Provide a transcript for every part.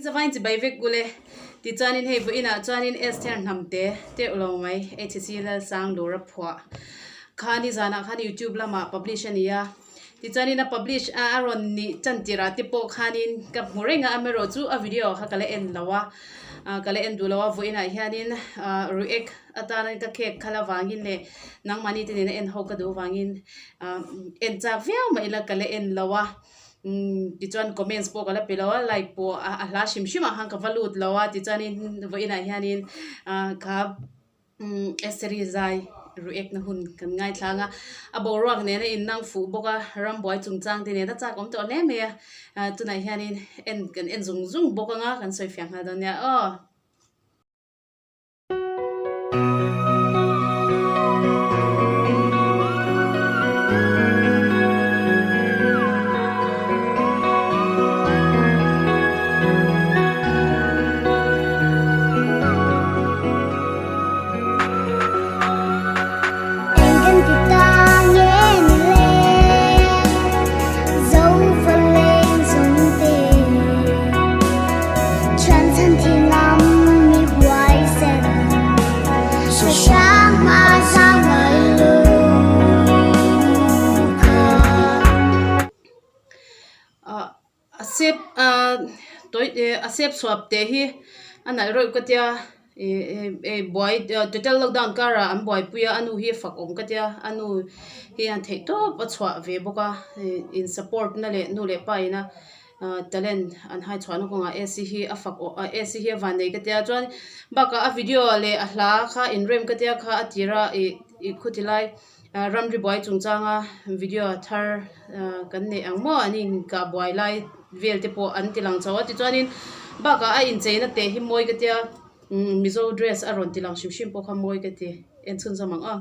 Zavain chibai vek ule. Tichuanin hei vawiinah chuanin Esther hnamte teuh lo mai HC Lalsanglura phuah kha nizanah khan youtube lamah publish a ni a. Tichuanin a publish a a rawn nih chantirah te pawh khanin ka hmu reng a, amaherawh chu a video kha ka la en lo a, ka la en duh lo a, vawiinah hianin react atana ka khek khalh avangin leh nangmahni te nena en ho ka duh avangin en chak viau mah ila ka la en lo a. Tichuan comments pawh ka la pe lo a like pawh a hla hrim hrim ah khan ka va lut lo a tichuanin vawiinah hianin ah kha Esther-i zai react na hun kan ngaithlang a a boruak nena innang fuh bawk a rambuai chungchang te nen a chak awm tawh hle mai a ah tunah hianin en kan en zung zung bawk anga kan sawi fiah nghal dawn nia aw. A sep a sep chhuap teh hi a nalh reuh ka tia ih buai total lockdown karah an buaipui a a nu hi a fak awm ka tia a nu hian theih tawp a chhuah ve bawk a in support na leh nu leh pa ina talent an hai chhuahna kawngah AC hi a fak awh AC hi a van nei ka tia chuan bakah a video leh a hla kha inrem ka tia kha a tira ih ih khuti lai ramri buai chungchanga video thar kan neih ang maw an inkah buai lai vel te pawh an ti lang chho a tichuanin bakah a incheina teh hi mawi ka tia mizo dress a rawn ti lang hrim hrim pawh kha mawi ka ti en chhunzawm ang aw.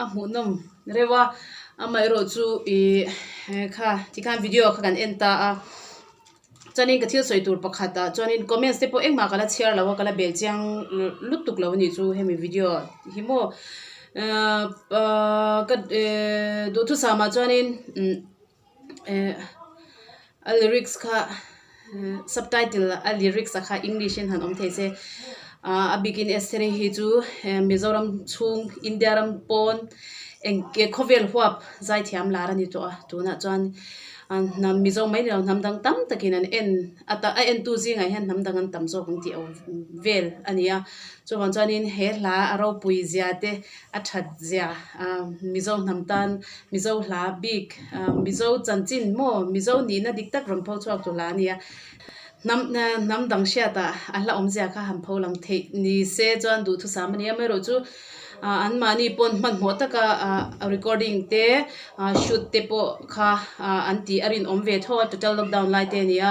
A hmuhnawm reuh a amaherawh chu ih kha tikhan video kha kan en ta a. Chuanin ka thil sawi tur pakhat ah chuanin comments te pawh engmah ka la chhiar lo a, ka la bel chiang lutuk lo a nih chu hemi video hi maw ahh ka ehh duhthusam ah chuanin umm ehh a lyrics kha subtitle a lyrics a kha english in han awm thei se ah a bikin Estheri hi chu Mizoram chhung India ram pawn engke khawvel huap zaithiam lar a ni tawh a tunah chuan hnam Mizo mai ni lo hnam dang tam takin an en a ta a entu zingah hian hnam dang an tam zawk ang tih a awm vel a ni a chuvang chuanin he hla a ropui zia te a that zia ah Mizo hnam tan Mizo hla bik ah Mizo chanchin maw Mizo nihna dik tak rawn pho chhuak tu hla a ni a hnam hnam dang hriatah a hla awmzia kha han pho lang theih ni se chuan duhthusam a ni a amaherawhchu ah anmahni pawn hmanhmawh taka ah recording te ah shoot te pawh kha ah an tih a rinawm ve tho a total lockdown lai te a ni a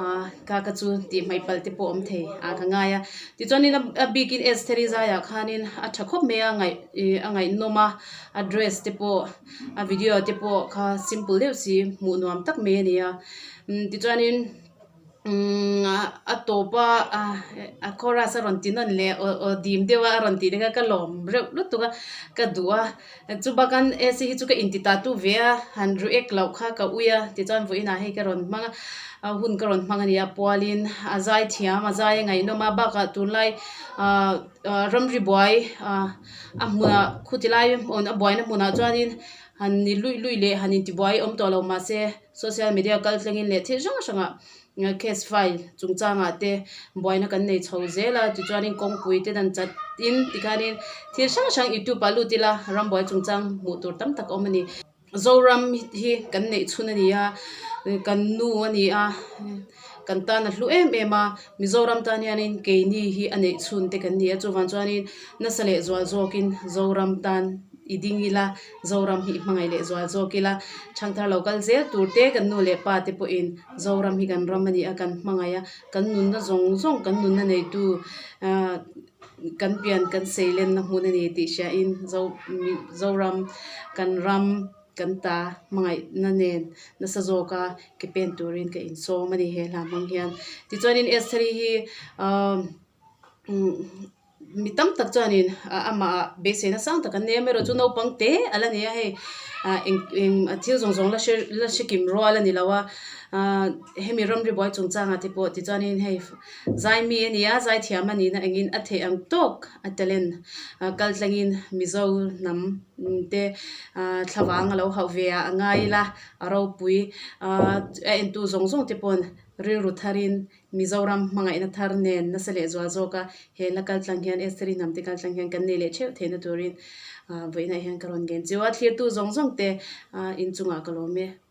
ah ka ka chu tih hmaih palh te pawh a awm thei ah ka ngai a tichuanin a bikin Estheri zaiah khanin a tha khawp mai a ngaih ih a ngaihnawm a a dress te pawh a video te pawh kha simple deuh si hmuh nuam tak mai a ni a tichuanin umm a tawp a a chorus a rawn ti nawn leh aw aw dim deuh a a rawn tih te kha ka lawm reuh lutuk a ka duh a chubak an ac hi chu ka inti ta tu ve a han react loh kha ka ui a tichuan vawiinah hei ka rawn hmang a hun ka rawn hmang a ni a pualin a zai thiam a zai a ngaihnawm a bakah tunlai ahh ramri buai ah a hmunah khuti lai a buaina hmunah chuanin han ni luih luih leh han intibuai awm tawh lo mahse. Social media kal thlengin leh thil hrang hrangah case file chungchangah te buaina kan nei chho zel a tichuanin kawngpui te dan chat in tikhanin thil hrang hrang youtube ah lut ila rambuai chungchang hmuh tur tam tak a awm a ni. Zoram hi kan neih chhun a ni a kan nu a ni a kan tan a hlu em em a Mizoram tan hianin keini hi a neih chhun te kan ni a chuvang chuanin nasa leh zual zawkin Zoram tan i ding ila Zoram hi i hmangaih leh zual zawk ila, Thangthar lo kal zel tur te kan nu leh pa te pawhin Zoram hi kan ram a ni a, kan hmangaih a, kan nunna zawng zawng kan nunna neitu ah kan pian kan seilenna hmun a ni tih hriain Zoram kan ram kan ta hmangaihna nen nasa zawka ke pen turin ka insawm a ni he hla hmang hian. Tichuanin Estheri hi ah Mi tam tak chuanin amah beiseina sang tak an nei a, amaherawhchu naupang te a la ni a hei ah eng eng thil zawng zawng la hre la hre kim rual a ni lo a ah hemi ramri buai chungchangah te pawh tichuanin hei zai mi a ni a zai thiam a nihna engin a theih ang tawk a talent kal tlangin Mizo hnam te ah thlavang a lo hauh ve a a ngai ila a ropui ah a entu zawng zawng te pawn rilru tharin Mizoram hmangaihna thar nen nasa leh zual zawk a, he la kal tlang hian Estheri hnamte kal tlang hian kan nei leh theuh theihna turin vawiinah hian ka rawn ngen chiu a, thlirtu zawng zawng te inchungah ka lawm e.